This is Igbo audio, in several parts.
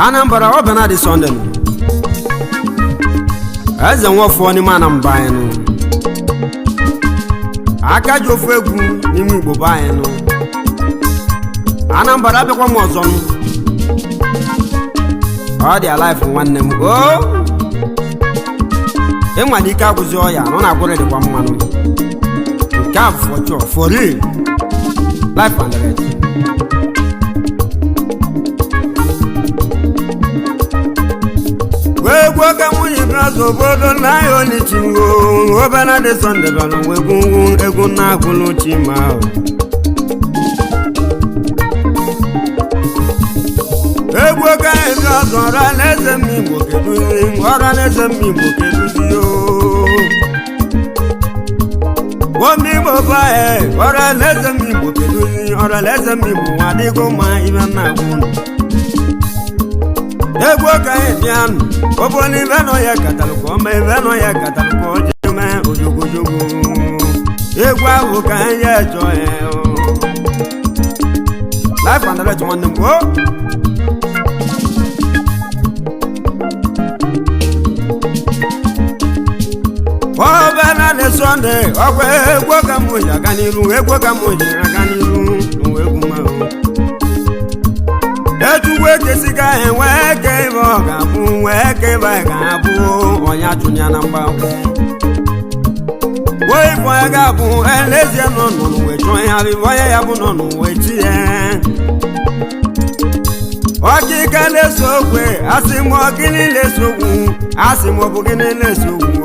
Anambra ọ bụ na dị Sọnde nụ eze nwafọ n'ime Anambra anyị nụ aka ji ofu egwu n'ime Igbo be anyị nụ Anambra abịakwa m ọzọ nụ ọ dị alive nwanne m o ịnwa na ike agwụzi ọya nọ na agwụrị dịkwa mmanụ nke a bụ for sure, for real, life and direct. Egwu oke nwunye bịazụ obodo n'ahịa onichingo obere dị Sọnde bịara wegwu egwu na-agwụlụ chi ma egwu oke anyị bịazụ ọra n'eze m Igbo keduzi ọra n'eze m Igbo keduzi ome Igbo bụ anyị ọra n'eze m Igbo keduzi ọra n'eze m Igbo nwa adịgo mma ibe na-agwụ egwu ka anyị bịa nụ ọbụ na ibe nọ ya katalụ ka ọma ibe nọ ya katalụ ka ọ jee mee ojogojogo egwu ahụ ka anyị echọ ya life and direct nwanne m o ọbana dị Sọnde ọkwa egwu ka m ji aga n'iru egwu ka m ji aga n'iru n'ụwa egwu m ahụ Echukwu ekesiga enwee ke ibe ọ ga-abụ nwee ke ibe ga-abụ ọnya chụnya na mgbakwu wee ife onye ga-abụ elezie nọ n'ụwa chụọ ya bụ onye ya bụ nọ n'ụwa chi ya ọkịka na-eso okwe asị m ọgịnị na-eso okwu asị m ọ bụ gịnị na-eso okwu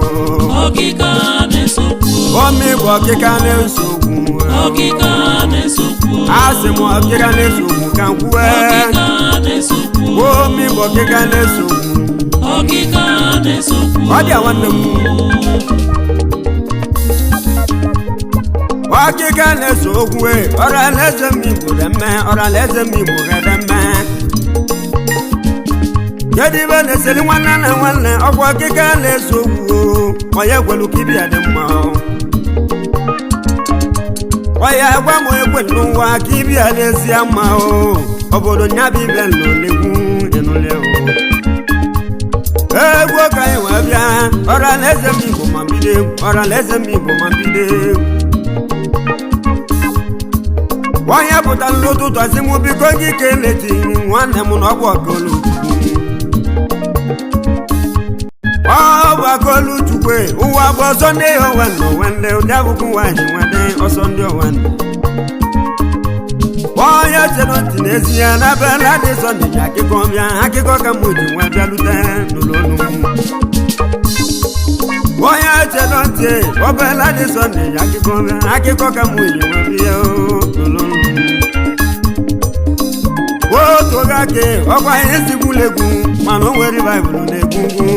Ọkịka na-esokwu ome bụ ọkịka na-eso okwu ọkịka na-esokwu asị m ọkịka na-eso okwu ka m kwue ọkịka na-esokwu omi bụ ọkịka na-eso okwu ọkịka na-esokwu ọ dị a nwanne m ọkịka na-eso okwu e ọra na-eze m Igbo dị mme ọra na-eze m Igbo dị mme kedu ibe na-eseli nwanne na nwanne ọkwa ọkịka na-eso okwu o onye kwelu ka ibi ya dị mma onye gwa m onye kwelu n'ụwa ka ibi ya n'ezie mma o obodo nya bụ ibe nọ n'egwu ịnụle o egwu ka anyị wee bịa ọra na eze m Igbo ma bido egwu ọra na eze m Igbo ma bido egwu onye pụtara n'ụtụtụ asị m biko gị keleti nwanne m na ọ bụ ọkolu ọ bụ akolu chukwu ụwa bụ ọsọ ndị onwe na onwe ndị ụdị abụkwu nwaanyị nwede ọsọ ndị onwe ndị onye chere ntị n'ezi ya na be na adị Sọnde ji akịkọ bịa akịkọ ka m ji nwa bịalute n'ụlọ olu m onye chere ntị ọbụla dị Sọnde ji akịkọ bịa akịkọ ka m ji nwa bịa n'ụlọ olu m otu oge aka ọkwa ihe sigbula egwu mana o nwere baịbụl na-egwu ugwu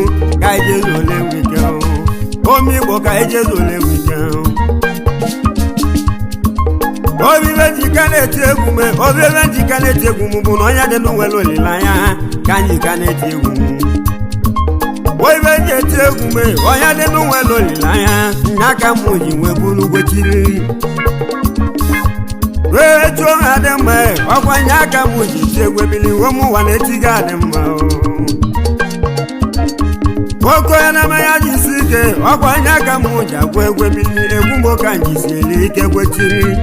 ka anyị jezu ole wike ome Igbo ka anyị jezu ole wike obibe njika na-eti egwu m obibe njika na-eti egwu m bụ na onye dị n'ụwere olileanya ka anyị ka na-eti egwu m obibe nji eti egwu m onye dị n'ụwere olileanya nya ka m ji nwee buru gwechiri wee chụọ ha dị mma ọkwa nye aka m ji ti egwu ebili ụmụ ụwa na-etiga adị mma nwoke onye na-eme ya ji isi ike ọkwa nye aka m ji agwa egwu ebili egwu m ka nji si eli ike gwechiri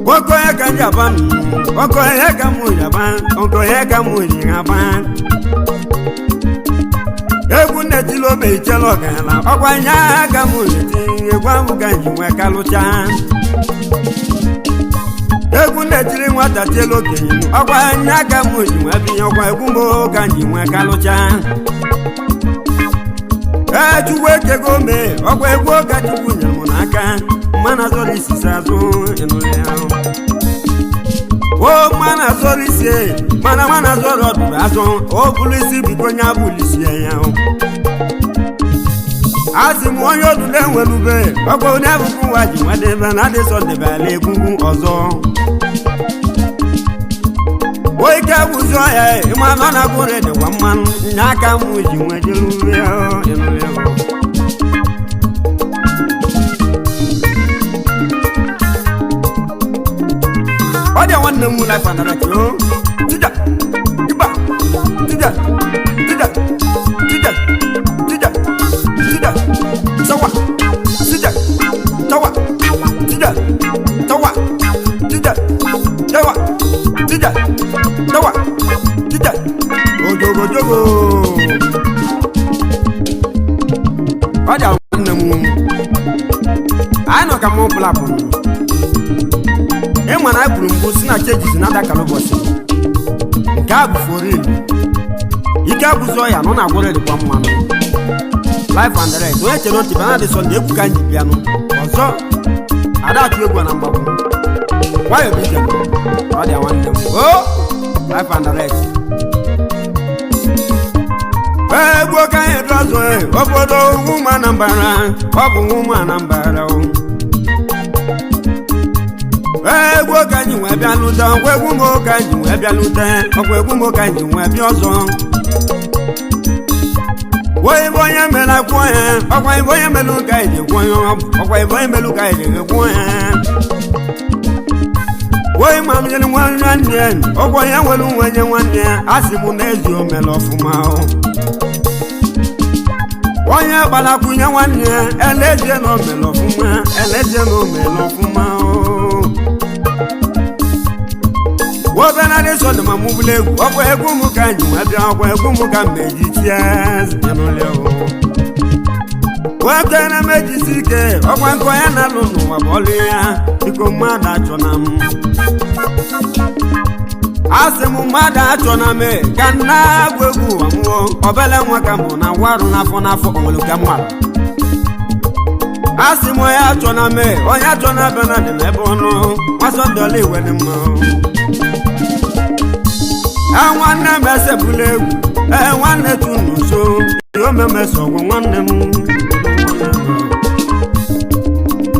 nwoke onye ka nji aba nwoke onye ka m ji aba nwoke onye ka m ji aba egwu na-etili obe ichela ọgaranya ọkwa nye aka m ji eti egwu ahụ ka nji nwee kalụcha egwu na-etiri nwata tielu okenye ọkwa nye aka m ji nwee binye ọkwa egwu m ka nji nwee kalụcha ee Chukwu ekego mee ọkwa egwu ụka Chukwu nyere m na-azọrọ isisi azụ ịnụrụ ya o mana azọrọ isi mana mana azọrọ ọdụdụ azụ o bụrụ isi biko nye abụlisie ya asị m onye ọdụdụ enwerube ọkwa onye abụkwu ụwa ji nwadebe na adị sọdebala egwugwu ọzọ oike bụzi ọhịa ịma na ọ na-agụrụ dịkwa mmanụ nye aka m ji nwejerube ịnụrụ ya. Ọ dị nwanne m life and direct o tija ịba tija tija tija tija tija sawa tija tawa tija tawa tija tawa tija tawa tija ojogojogo. Ọ dị nwanne m anyị nọ ka mụ pụlapụ ịma na anyị kwuru mbụ si na chejis na adakala ụbọchị nke a bụ foril ike abụzi ọya nọ na agwụrụ dịkwa mmanụ life and direct onye chere ntị bịa na dị sọnde egwu ka anyị ji bịanụ ọzọ ada atụ egwu na mgbagwo nwayọ bụ ije ọ dị nwanne m o life and direct egwu ka anyị dị ọzọ obodo ụmụ Anambra ọ bụ ụmụ Anambra o egwu ka anyị nwee bịa lute ọkwa egwu m ka anyị nwee bịa lute ọkwa egwu m ka anyị nwee bịa ọzọ wee ibe onye mere kwuo ya ọkwa ibe onye mere ka anyị ji kwuo ya ọkwa ibe onye mere ka anyị ji kwuo ya wee ma m nyere nwanne ya ọkwa onye nwere nwe nye nwanne ya a sị m na ezi o mere ọfụma onye gbalakwunye nwanne ya elezie na o mere ọfụma elezie na o mere ọfụma wobena dị sọ dị ma mụ bụla egwu ọkwa egwu m ka anyị nwe bịa ọkwa egwu m ka m eji tie nwoke na mejisi ike ọkwa nke onye na-alụ n'ụwa bụ ọlụ ya biko mmadụ achọ na m asị m mmadụ achọ na m ka m na-agụ egwu ụwa mụọ obele nwa ka mụ na ngwa arụ n'afọ n'afọ onwere ka mmadụ asị m onye achọ na m onye achọ na ebe na dị m ebe ọnụ nwasọndọla iwe dị mma ee nwanne m esepụla egwu ee nwanne tunu nso omemesogwu nwanne m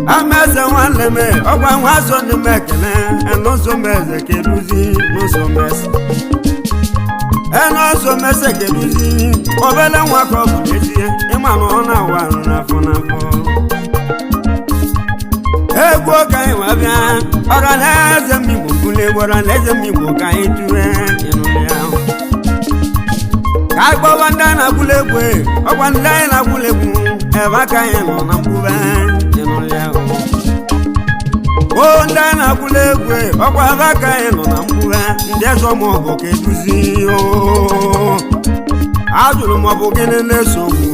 ameze nwanne m ọgwa nwa so ndị m ekele enụzọ m eze keduzi n'ụzọ mese enụzọ mese keduzi obele nwa ka ọ bụ n'ezie ịma na ọ na-awa arụ n'afọ n'afọ egwu ka anyị nwa bịa ọra na eze m igbo mbuli ọra na eze m igbo ka anyị tue ịnụlị ahụ ka anyị kpọba ndị anyị na-agwụla egwu ọgwa ndị anyị na-agwụla egwu ebe aka anyị nọ na mkpụbe ịnụlị ahụ o ndị anyị na-agwụla egwu ọgwa ebe aka anyị nọ na mkpụbe ndị eze ọmọgọ ka eduzi o ajụrụ m ọ bụ gịnị na-esogbu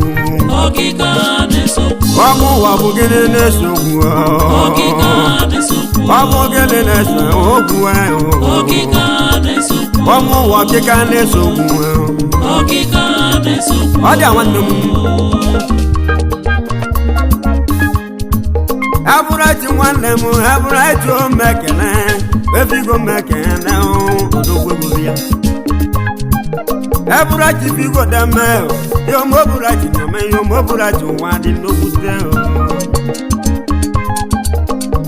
Ọkịka na-esokwu. ọmụ ụwa bụ gịnị na-esogbu Ọkịka na-esokwu. ọ bụ gịnị na-ese okwu ahụ Ọkịka na-esokwu. ọmụ ụwa ọkịka na-esogbu Ọkịka na-esokwu. ọ dị a nwanne m abụrụchi nwanne m abụrụchi omekene efigo mekene odogwu ya ebụrụchi figo deme yomobụrụchi nome yomobụrụchi nwa dị nnukwute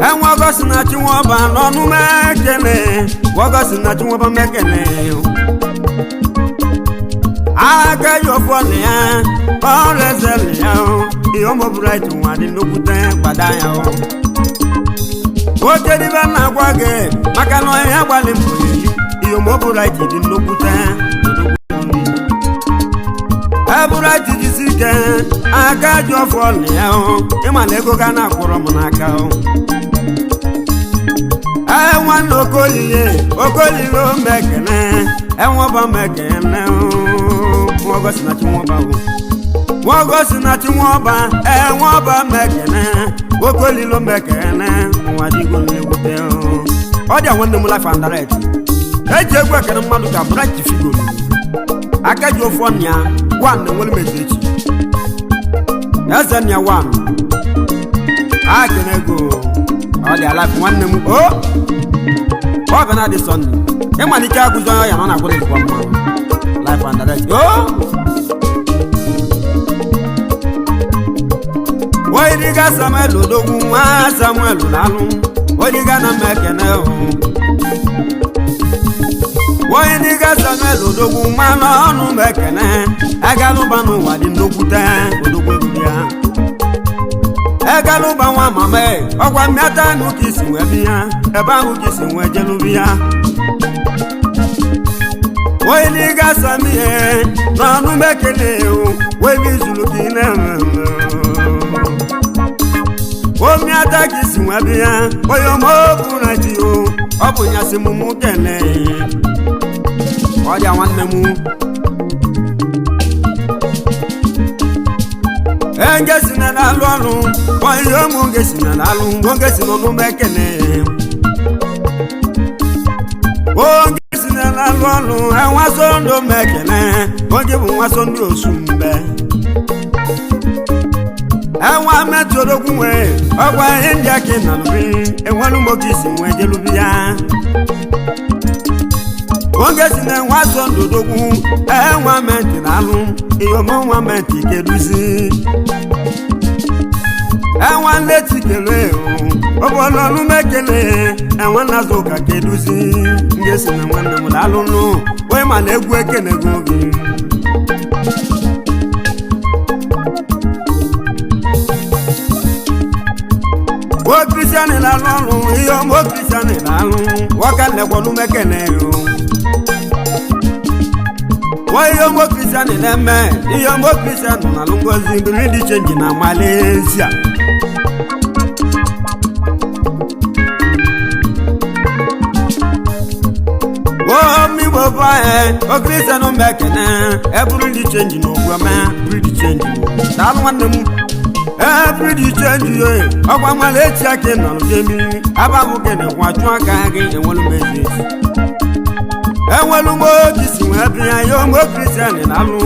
enwe ọgọsi na chinwọba n'ọnụ mekene ọgọsi na chinwọba mekene aka yi ọfọ na ya ọrụ eze na ya ihe ọmọbụrụchi nwa dị nnukwute gbada ya o oke dibe na-agwa gị maka na ọhịa gbalị mbụ ya ihe ọmọbụrụchi dị nnukwute ebụrụchi jisi ike aka ji ọfọ na ya ịma na ego ga na-akwụrọ m n'aka o ee nwanne okolie okolie omekene enweba mekene nwagosi na chinwọba o nwagosi na chinwọba enwọba mekene okolilo mekene nwadigo nnekwute ọ dị nwanne m life and direct eji egwu ekene mmadụ ka bright figoro aka ji ofu ọnụ ya wan na enwere m eji echi eze nna ya wan a kene ego. Ọ dị ala nwanne m o ọ bụ na dị Sọnde ịma na ike agụzọ ya na ọ na-agwụ n'ezigbo mma life and direct o Oyidiga Samuel odogwu nwa Samuel na-alụ Oyidiga na mma ekene o Oyidiga Samuel odogwu nwa n'ọnụ m ekene egalụba n'ụwa dị nnukwute odogwu egwu ya egalụba nwa mama e ọgwa mmịata anụ ka isi wee bịa ebe ahụ ka isi wee jelubi ya Oyidiga Samuel n'ọnụ m ekene o wee izulu ka ị na-eme omi ata ka isi nwa bịa onye ọma okwu na ji o ọ bụ ya sị m mụ kene ọ dị nwanne m engesi na na-alụ ọrụ onye ụmụ ngesi na na-alụ ngesi nọ n'ụmụ ekene ongesi na na-alụ ọrụ enwaso ndụ m ekene oge bụ nwaso ndị osu mbe enwa mẹtọdọgún wẹ ọgbà india kì í nàlùbí enwelu mọkì sì wẹ jẹlubi ya. oge si na enwa sọ ndodogwu enwa mẹtì n'alụ iyọmọ nwa mẹtì keduzi. enwa nleti kele o ọbọlọlù mẹkele enwa nazọ ka keduzi nge si na nwanne m n'alụ nụ wee ma na egwu ekene gị obi. O kristiani na-alụ ọrụ ihe ọma o kristiani na-alụ nwoke nnekwọnụ mekene yo nwa ihe ọma o kristiani na-eme ihe ọma o kristiani na-alụ ngozi biri dị chenji na Malaysia omigbo bụ o kristiani mekene eburu dị chenji na ogweme biri dị chenji daalụ nwanne m every change ye ọgwa mmalị echi aka ị nọrọ jemi ababụ gịnị kwachụ aka gị enwelu m ezi ezi enwelu m oge si wee bịa ya ụmụ kristian na-alụ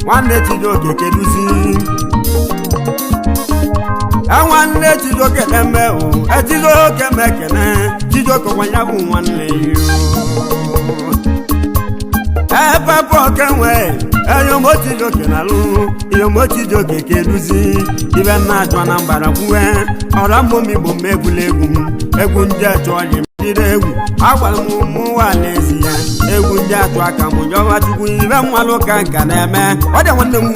nwanne Chijioke keduzi enwanne Chijioke na-eme o Chijioke mekene Chijioke kwanya bụ nwanne ya ebe oke nwee eyomochijoke na-alụ eyomochijoke keduzi ibe nna-achọ na mbara kwuwe ọra mmomigbo m egwula egwu m egwu ndị achọ ọyị jide egwu agwara m ụmụnwa n'ezi ya egwu ndị atụ aka m nyọba chukwu ibe mmalụ ka nka na-eme ọ dị nwanne m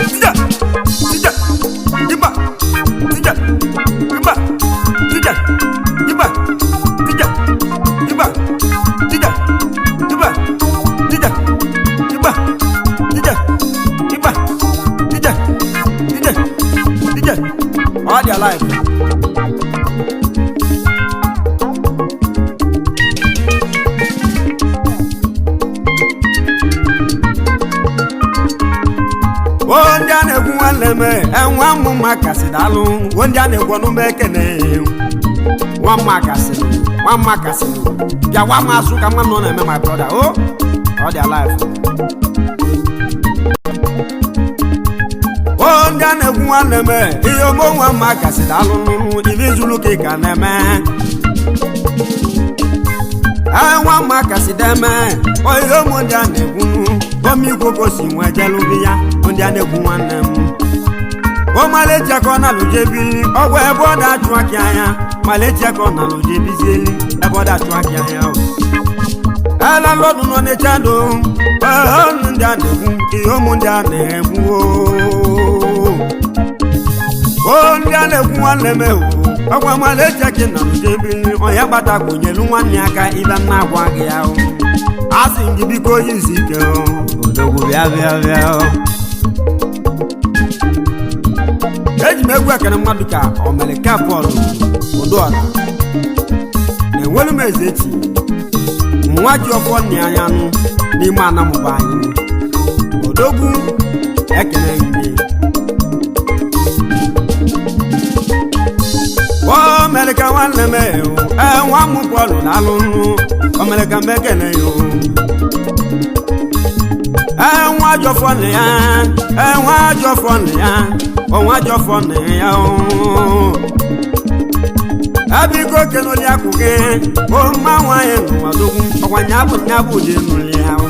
tija tija ịba tija ịba tija ịba tija ịba tija ịba tija ịba tija ịba tija tija tija ọ dị alive. O ndị a na-ekwu nwanne m enwe mụ mma kasị daalụ o ndị a na-ekwu ọnụ m ekene nwa mma kasị nwa mma kasị bịa gwa m asụ ka nwa m nọ na-eme my brother o ọ dị alive. O ndị a na-ekwu nwanne m ihe omo nwa mma kasị daalụ ibe zuru ka ị ka na-eme nwa mma kasị deme ohere ụmụ ndị a na-ekwu omikwo kosi nwee jelubi ya ndị a na-ekwu nwanne m omalechi ka ọ na-alụjebi ọgwụ ebe ọ na-achụ aka anya malechi ka ọ na-alụjebizieli ebe ọ na-achụ aka anya o ala lọdụ nọ n'echa do ọnụ ndị a na-ekwu ihe ụmụ ndị a na-ekwu o ndị a na-ekwu nwanne m ewu ọgwa malechi ka ị na-alụjebi onye gbata kwụnyelu nwanne ya aka ibe m na-agwa gị ya o asị m gị biko onye izu ike o odogwu bịa bịa bịa o eji m egwu ekene mmadụ ka omelika bọọlụ ụdụọra na-enwelu m eze echi nwa ji ọfọ nna ya anụ n'ime anamụba anyị odogwu ekene gị o melika nwanne m ee nwa m bọọlụ na-alụ nụ omelika m ekene ya o ee nwa ajọfọ nna ya ee nwa ajọfọ nna ya ọnwa ajọfọ nna ya o Abiko kenoli akụ gị o mma nwaanyị n'ụwa dogwu ọkwa nyabụ nyabụ dị nụli ahụ.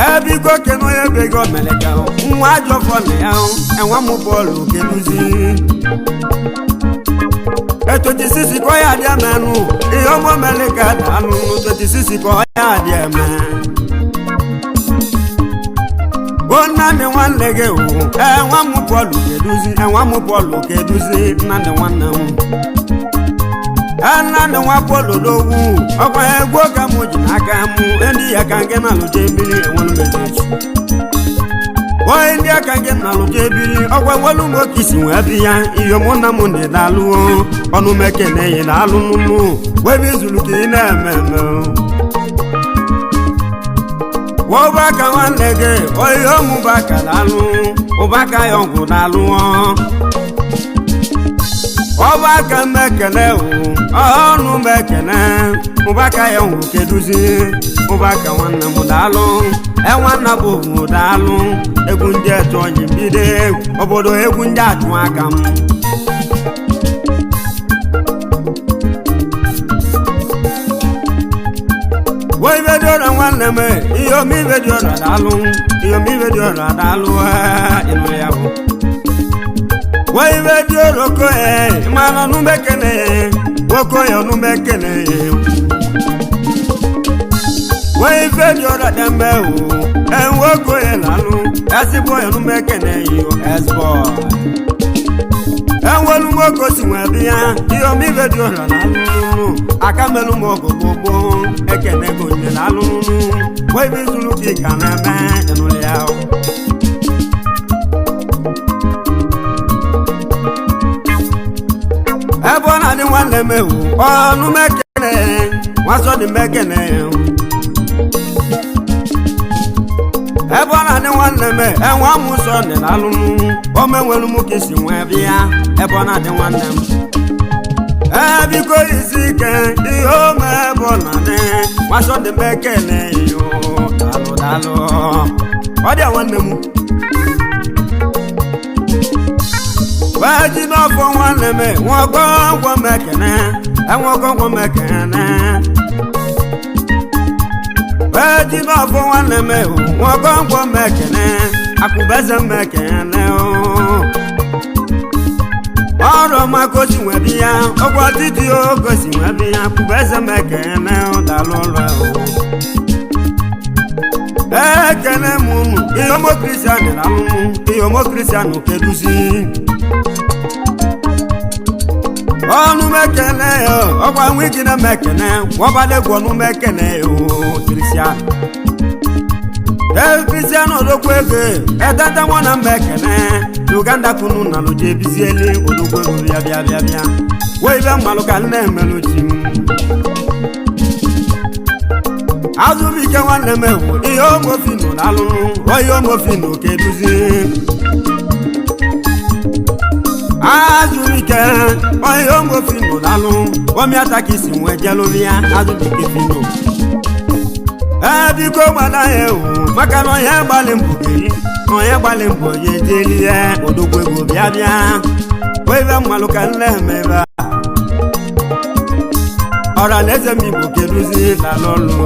Ebiko kenoli ebe gị omere ka nwa ajọ fọ na ya enwe m bọọlụ keduzi. 26 kọ́ yà díẹ̀ mẹ́nu ìyá ọmọ mẹ́lẹ́kà dànù 26 kọ́ yà díẹ̀ mẹ́. Ó nani nwanne gị wụ enwe m bọọlụ keduzi enwe m bọọlụ keduzi nnanị nwanne m. Nnanị nwa bọọlụ n'ogwu ọkwa egwu ka m ji n'aka m ndị ya ka nke na alụje ebili enwelu mejeji. Onye ndị aka gị na alụje ebili ọkwa enwelu m oke isi wee bi ya ihe mụ na m na-edalụ ọnụ m ekene yi na-alụ nụnụ webe izulu ka ị na-eme eme. Ụbaka nwanne gị oyi ọmụbaka na-alụ ụbaka ya ọgwụ na-alụ ọbaka mmekene ọnụ mekene ụbaka ya ọgwụ keduzi ụbaka nwanne m daalụ enwanna bụ ògùn daalụ egwu ndị etu onye mbido obodo egwu ndị achụ aka m. Wọ́n ibẹ̀ di ọ̀rọ̀ nwanne m ihe omi ibẹ̀ di ọ̀rọ̀ daalụ ihe omi ibẹ̀ di ọ̀rọ̀ daalụ ịnụ ya bụ. Wọ́n ibẹ̀ di ọ̀rọ̀ oko ẹ̀ ịmara ọnụ mekene nwoke ya ọnụ mekene. Wọ́n ibẹ̀ di ọ̀rọ̀ dẹ́mbẹ́ o ẹ̀ nwoke ya lalụ ezigbo ya ọnụ mekene yo ezigbo. Enwelu m oge osi nwee bịa ihe omi ibẹ̀ di ọ̀rọ̀ daalụ akamelu m ogo gbogbo ekene go nye na alụlụ wee ibe zuru ka ị ga na-eme ịnụlị ya. Ebe ọ na-adị nwanne m ewu ọnụ mekene nwasọ dị mekene. Ebe ọ na-adị nwanne m enwe amụsọ dị na alụlụ omenwelu m ka isi nwee bịa ebe ọ na-adị nwanne m. Ebiko isi ike ihe ome ebe ọ na-adị nwasọ dị mekene yo daalụ daalụ ọ dị nwanne m. Wee ji n'ọfọ nwanne m nwokonkwọ mekene enwokonkwọ mekene. Wee ji n'ọfọ nwanne m nwokonkwọ mekene akụbeze mekene o. Ọrụ maka osi nwe bi ya ọgwọ titi ogosi nwe bi ya kwubeze m ekene dalụ ụlọ ahụ. Ekene m unu ihe ọmụ kristian na alụmụ ihe ọmụ kristian keduzi. Ọnụ m ekene ọgwa nwigide m ekene gwọbadegwu ọnụ m ekene o kristian. Ee kristian odogwu ego etete nwa na mba ekene Uganda kunu na lụje ebizieli odogwu ego bịa bịa bịa bịa wee ibe mmalụ ka nne emelụ chi m. Azụbike nwanne m ewu ihe omofino na alụlụ oyi omofino ka eduzi. Azụbike oyi omofino na alụ omiata ka isi nwee jelụrụ ya azụbike fino. Ebiko gbada ya ewu maka na onye gbalị mbọ geri onye gbalị mbọ ya ejeli ya odogwu ego bịa bịa wee ibe mmalụ ka nne m ebe a. Ọra na eze m Igbo keduzi lalụ ọlụ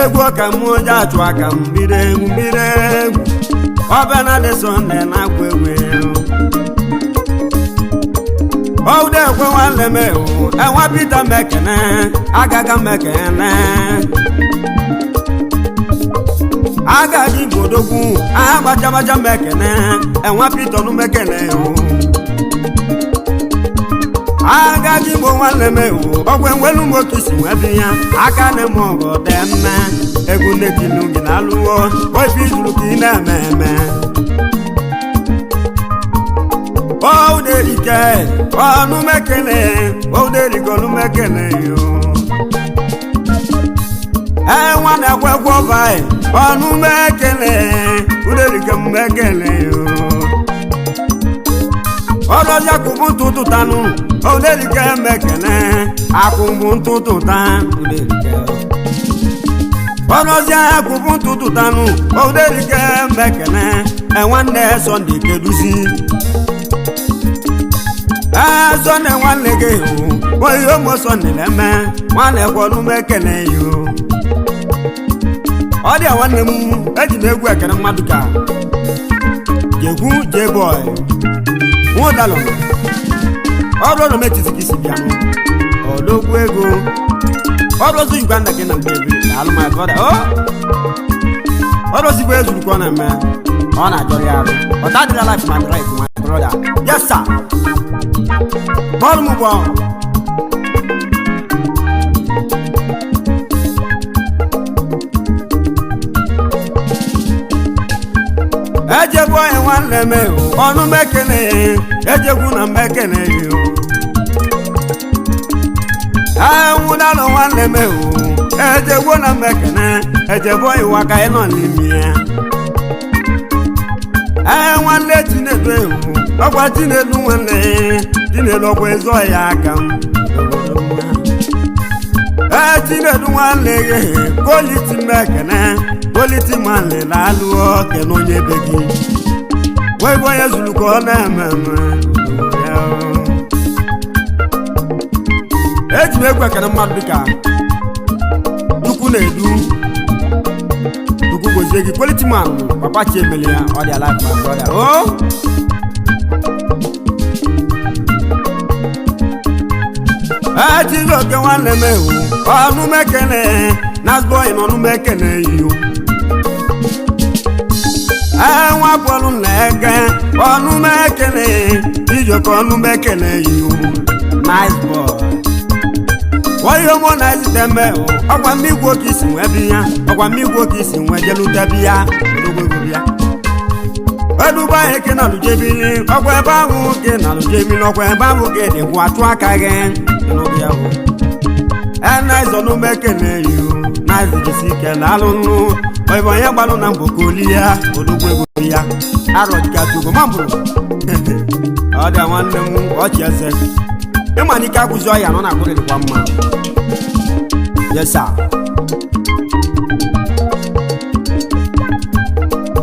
egwu ọka m onye achụ aka m bido egwu bido egwu ọbịa na dị sọnde na-akwa egwu ọwụda ekwe nwanne m ewu enwe Pita mekene agaga mekene agadi Igbo odogwu agbachabacha mekene enwe Pita ọnụ mekene ewu agadi Igbo nwanne m ewu ọgwụ enwelu m oke isi nwee bi ya aka na eme ọgọ dị mma egwu nne-tilu gị na alụwo ofe izuru ka ị na-eme eme. Ọwụderike ọnụ mekene ọwụderike ọnụ mekene yo. Enwa na-ekwe ọba ọnụ mekene uderike mekene yo. Ọlọ́jà kò fún tuntun tanu ọwụderike mekene akụmbụ ntụtụ tan uderike. Ọlọ́jà kò fún tuntun tanu ọwụderike mekene enwanne Sọnde keduzi. Sọnde nwanne gị hụ onye ụmụ Sọnde na-eme nwanne kwọrọ m ekene yo. Ọ dị nwanne m eji m egwu ekene mmadụ ka jegwu jee bọị nwụdalụ ọrụ ọrụ metiti ka isi bịanụ ọdọgwu ego ọrụ ozi Uganda gị na mgbe ebiri na alụ my brother o ọrụ ozigbo ezuru ka ọ na-eme ọ na-achọrọ ya arụ ọta adịla life my right my brother yes sir bọọlụ m bụ ejegbu anyị nwanne m ọnụ mekene ejegbu na mmekene enwụdalụ nwanne m ejegbu na mmekene ejegbu ịwa ka ị nọ n'ime ya. Ee nwanne Chinedu ewu ọkwa Chinedu nwanne Chinedu ọkwa ịzọ ya aka m. Ee Chinedu nwanne gị koliti mmekene koliti nwanne na-alụ oke na onye be gị wee bụ onye zuru ka ọ na-eme eme. Eji m egwu ekene mmadụ dịka Chukwu na-edu Chukwu gozie gị quality man papa Chiemele ya ọ dị alive my brother o. Ee Chijioke nwanne m ewu ọnụ mekene nasboi na ọnụ mekene iyo. Ee nwa bọọlụ na-ege ọnụ mekene Chijioke ọnụ mekene iyo nice boy. Onye ọmụ na-ezite mme ọkwa mmigwe oke isi nwee bi ya ọkwa mmigwe oke isi nwee jelute bi ya odogwego ya eduba anyị ke na alụjebili ọkwa ebe ahụ ke na alụjebili ọkwa ebe ahụ ke dị gwụ atụ aka gị n'obi ya bụ ena ịzọnumekene yu na izijisi ike na alụnụ ebe onye gbalụ na mbọ ka oli ya odogwego ya arọjikatugo ma mbụrụ ọ dị nwanne m ọchị eze ịma na ike akwụzi ọya nọ na-akwụ gị dịkwa mma. Yes sir.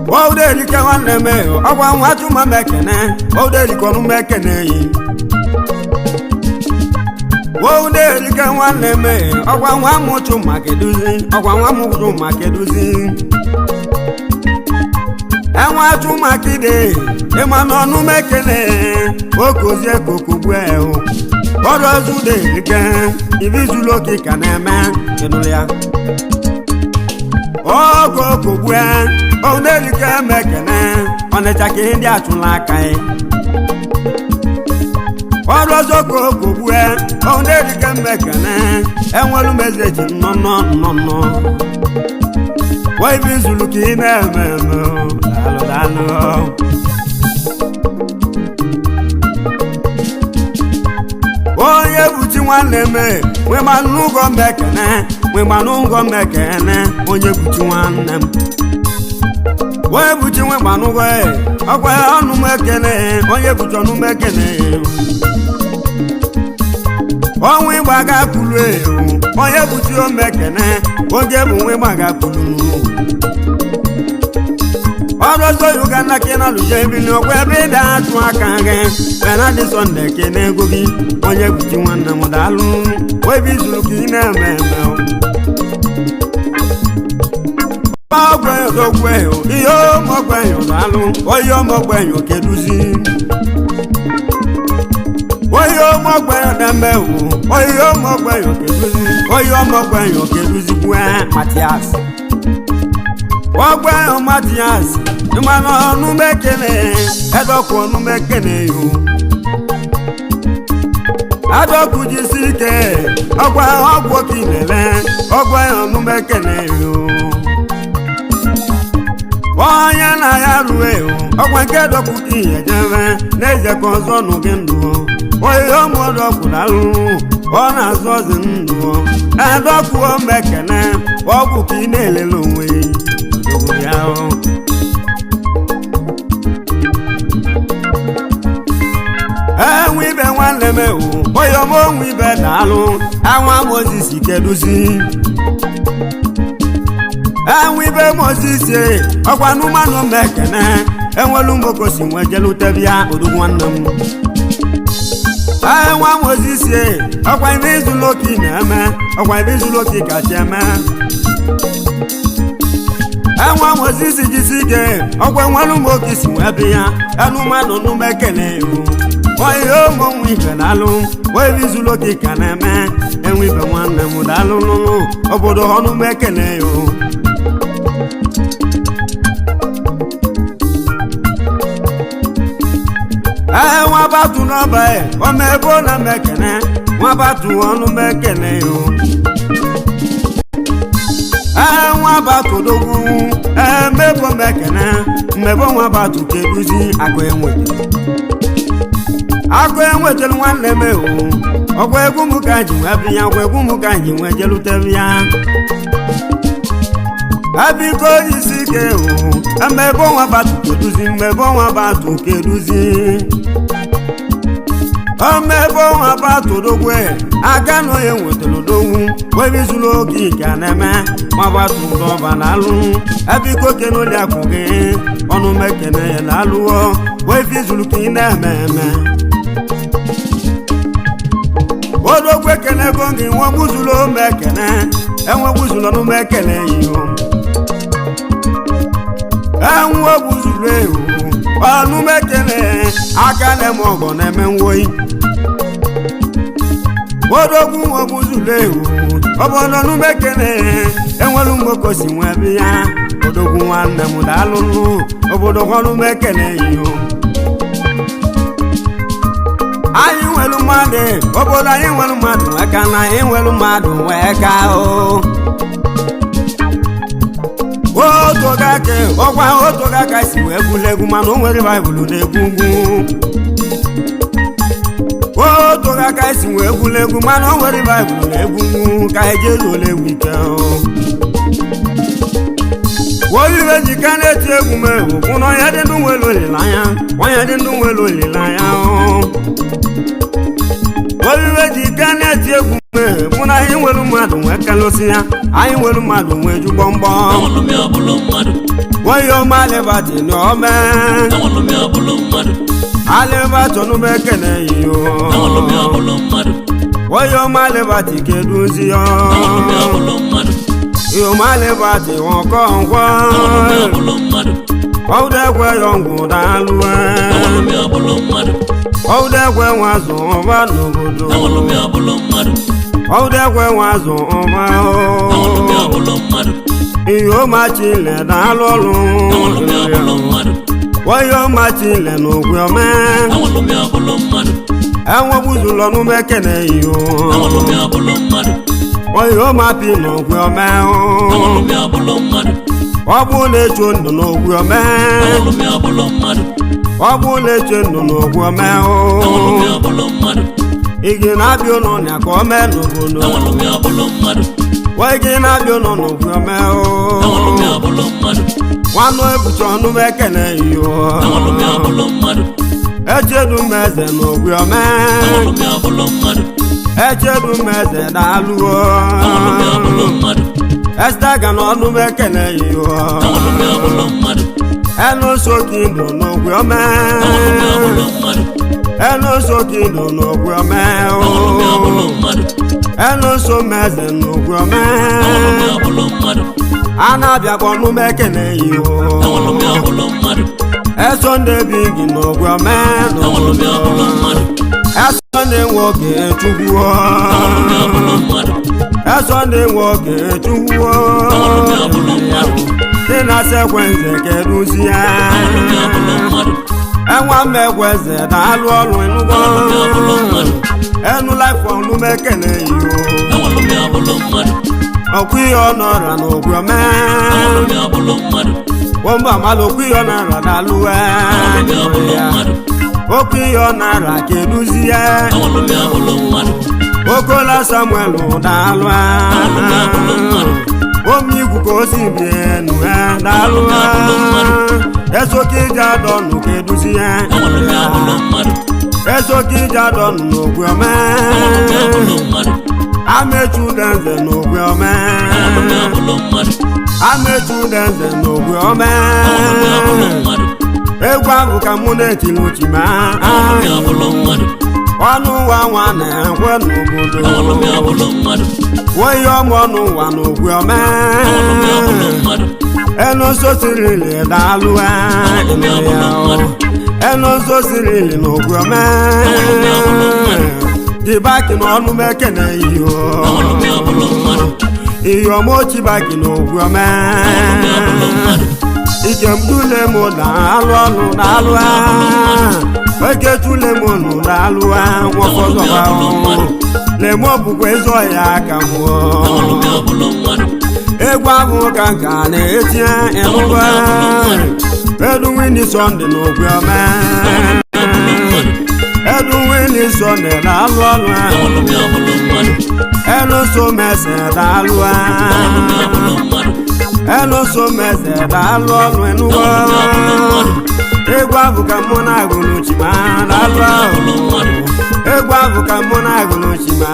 Owuderike nwanne m ọgwa nwa chuma m ekene owuderike ọnụ m ekene yi. Owuderike nwanne m ọgwa nwa m chuma keduzi ọgwa nwa m chuma keduzi. Enwa chuma kide ịma na ọnụ m ekene okozie kokogbue o. Ọrụ ọzọ uderike ibi zuru oke ka na-eme ịnụrụ ya. Ogo kogbue oderike mekene ọnịcha ka ndị achụla aka ya. Ọrụ ọzọ ka okogbue oderike mekene enwelu m eze ji nnọnnọ nnọnnọ. Ibi zuru ka ị na-eme eme daalụ daalụ. Onye buchi nwanne m nwegbanụgọ mekene nwegbanụgọ mekene onye buchi nwanne m onye buchi nwegbanụgọ ọkwa ọnụ m ekene onye buchi ọnụ m ekene ọnwa ịgba ga kwulu ewu onye buchi omekene oge bụ nwa ịgba ga kwulu ọrụ ọzọ Uganda ka ị na-alụje ebili ọkwa ebe ị da-atụ aka gị penalị Sọnde ka ị na-ego gị onye buchi nwanne m daalụ ebe izuru ka ị na-eme eme ọgwegogwe ihe ọmọgwenyo daalụ onye ọmọgwenyo keduzi onye ọmọgwenyo na-eme wu onye ọmọgwenyo keduzi onye ọmọgwenyo keduzi kwue Matias ọgbẹ́ Matias ìmọ̀nà ọ̀nù mẹ́kẹ́nẹ́ ẹ̀dọ́kù ọ̀nù mẹ́kẹ́nẹ́ yòó adọ́kù jí sí ike ọgbẹ́ ọgbọ́ kì í lẹ̀lẹ́ ọgbẹ́ ọ̀nù mẹ́kẹ́nẹ́ yòó onye na ya rue ọgwa nke dọkụ ka ihe jebe n'eze ka ọzọ nụ gị ndụ onye ụmụdọkụ na-alụ ọ na-azụ ọzọ ndụ edọkụo mekene ọgwụ ka ị na-elele onwe ya o. Enwe ibe nwanne m ewu onye ọma onwe ibe na-alụ anwa Mozis keduzi enwe ibe Mozis ọkwa n'ụmanụ m ekene enwelu mbokosi nwe jelutebịa odogwu nwanne m. Mozis ọkwa ibe izulu oke na-eme ọkwa ibe izulu oke kacha eme enwe Mozis jisi ike ọkwa nwanụ m oke si wee bi ya enu mmadụ n'ume ekele oyi ụmụ nwe ibe na-alụ oyi ibe izulu oke ka na-eme enwe ibe nwanne m daalụ nụnụ obodo ọnụ m ekele yo. Ee, nwa batu n'ọba e ọmọ ebe ọ na mekene nwa batu ọnụ mekene yo. Ee, nwa batu dogwu ee mmebo mekene mmebo nwa batu keduzi akụ enwete akụ enwetelu nwanne m ewu ọgwa egwu m ka ji nwee bịa ọgwa egwu m ka ji nwee jelute ya abiko isi ike o mmebo nwa batu keduzi mmebo nwa batu keduzi omebe nwa batu dogwe aka na onye nwetara odogwu webizuru oge ike a na-eme nwa batu ndọba na alụ ebiko kenoli akụ gị ọnụ mekene ya na alụọ webizuru ka ị na-eme eme odogwu ekene ego gị nwa gbuzuru ome ekene enwe gbuzuru ọnụ mekene iyo enwe gbuzuru ewu ọnụ mekene aka na-eme ọgọ na-eme nwoyi odogwu nwa gbuzuru ewu ọbọdọ ọnụ mekene enwelu mgbokosi nwe bi ya odogwu nwanne m daalụnụ obodo ọnụ mekene iyo anyị nwere mmadụ obodo anyị nwere mmadụ nwee ka na anyị nwere mmadụ nwee ka o otu oge aka ọkwa otu oge aka si wee gwula egwu mana o nwere baịbụl na-egwu ugwu otu oge aka si wee gwula egwu mana o nwere baịbụl na-egwu ugwu ka anyị jee zuola egwu ike oyibe jika na-eti egwu m egwu bụ na ọnya dị ndụ nwere olileanya ọnya dị ndụ nwere olileanya oyibe jika na-eti egwu m egwu na anyị nwere mmadụ nwee kalụsị ya anyị nwere mmadụ nwee ju gbọmgbọm Enwelu m ya ọbụlụ mmadụ. oyi ọma alịbati na ome Enwelu m ya ọbụlụ mmadụ. alịbati ọnụma ekene iyo Enwelu m ya ọbụlụ mmadụ. oyi ọma alịbati keduzi ya Enwelu m ya ọbụlụ mmadụ. ọma alịbati ọkọ ngwa Enwelu m ya ọbụlụ mmadụ. ọdẹkwe yọngwụ daalụ Enwelu m ya ọbụlụ mmadụ. ọdẹkwe nwazụ ọba n'obodo Enwelu m ya ọbụlụ mmadụ. ọdẹkwe nwazụ ọba Enwelu m ya ọbụlụ mmadụ. ihe ọmachile daalụ ọlụ Enwelu m ya ọbụlụ mmadụ. onye ọmachile n'ogwe ome Enwelu m ya ọbụlụ mmadụ. enwegbuzụlọ n'umekene iyo Enwelu m ya ọbụlụ mmadụ. onye ọmapi n'ogwe ome Enwelu m ya ọbụlụ mmadụ. ọ bụ na-echo ndụ n'ogwe ome Enwelu m ya ọbụlụ mmadụ. ọ bụ na-eche ndụ n'ogwe ome Enwelu m ya ọbụlụ mmadụ. ị gị na-abịa ụlọ na ka ome n'obodo Enwelu m ya ọbụlụ mmadụ. Wọ́n gị na-abịa ụlọ n'ogwe ome Enwelu m ya ọbụlụ mmadụ. nwanụ ebucha ọnụ m ekene iyo Enwelu m ya ọbụlụ mmadụ. echedu m eze n'ogwe ome Enwelu m ya ọbụlụ mmadụ. echedu m eze daalụo Enwelu m ya ọbụlụ mmadụ. esta ga n'ọnụ m ekene iyo Enwelu m ya ọbụlụ mmadụ. enu soki ndụ n'ogwe ome Enwelu m ya ọbụlụ mmadụ. enu soki ndụ n'ogwe ome Enwelu m ya ọbụlụ mmadụ. enu so m eze n'ogwe ome Enwelu m ya ọbụlụ mmadụ. a na-abịakwa ọnụ m ekene iyo Enwelu m ya ọbụlụ mmadụ. eso ndị bi gị n'ogwe ome Enwelu m ya ọbụlụ mmadụ. eso ndị nwoke chukwu Enwelu m ya ọbụlụ mmadụ. eso ndị nwoke chukwu Enwelu m ya ọbụlụ mmadụ. dị na sekwenze keduzie Enwelu m ya ọbụlụ mmadụ. enwa mmekweze na-alụ ọrụ enugwo Enwelu m ya ọbụlụ mmadụ. enu laifọ ọnụmekene iyo Enwelu m ya ọbụlụ mmadụ. ọkwa ihe ọ nọra n'ogwe ome Enwelu m ya ọbụlụ mmadụ. wọ́n bá má lọ kú ìyọ̀nà rà dàlúwẹ̀. Enwelu m ya ọbụlụ mmadụ. Okwu ìyọ̀nà rà keduzie. Enwelu m ya ọbụlụ mmadụ. Okola Samuel dàlúwẹ̀. Enwelu m ya ọbụlụ mmadụ. Omi ikwu ka o si bi enu ẹ dàlúwẹ̀. Eso kí ìjà dọ̀nù keduzie. Enwelu m ya ọbụlụ mmadụ. Eso kí ìjà dọ̀nù n'ogwe ọmẹ. Enwelu m ya ọbụlụ mmadụ. Amechu denze n'ogwe ọmẹ. Enwelu m ya ọbụlụ mmadụ. Amechu denze n'ogwe ọmẹ. Enwelu m ya ọbụlụ mmadụ. Egwu ahụ ka mụ na-etiri uchi ma. Enwelu m ya ọbụlụ mmadụ. Ọnụ ụwa nwa na-ekwe n'obodo. Awalụ m ya bụlụ mmadụ. Onye ọmụ ọnụ ụwa n'ogwe ome. Awalụ m ya bụlụ mmadụ. Enu nso sirili daalụ. Awalụ m ya bụlụ mmadụ. Enu nso sirili n'ogwe ome. Awalụ m ya bụlụ mmadụ. Dibaki na ọnụ m ekene iyo. Awalụ m ya bụlụ mmadụ. Iyo ọmụ ochibaki n'ogwe ome. Awalụ m ya bụlụ mmadụ. Ikemdule m na-alụ ọlụ na-alụ eketule m nụ na-alụ nwọkọzọba lemo bụkwa ezi ọhịa ka mụọ. Awalụ m ya bụlụ mmadụ. Egwu ahụ ka nka na-etinye ịnụgwa Edwin Sunday na ogwe ome. Ya bụlụ mmadụ. Edwin Sunday na-alụ ọlụ. Awalụ m ya bụlụ mmadụ. Eluso mese na-alụ. Awalụ m ya bụlụ mmadụ. Eluso mese na-alụ ọlụ ịnụgwa. Egwu ahụ ka mụ na-agụ n'uchi ma na-alụ Awalụ m ya ahụ. bụlụ mmadụ. Egwu ahụ ka mụ na-agụ n'uchi ma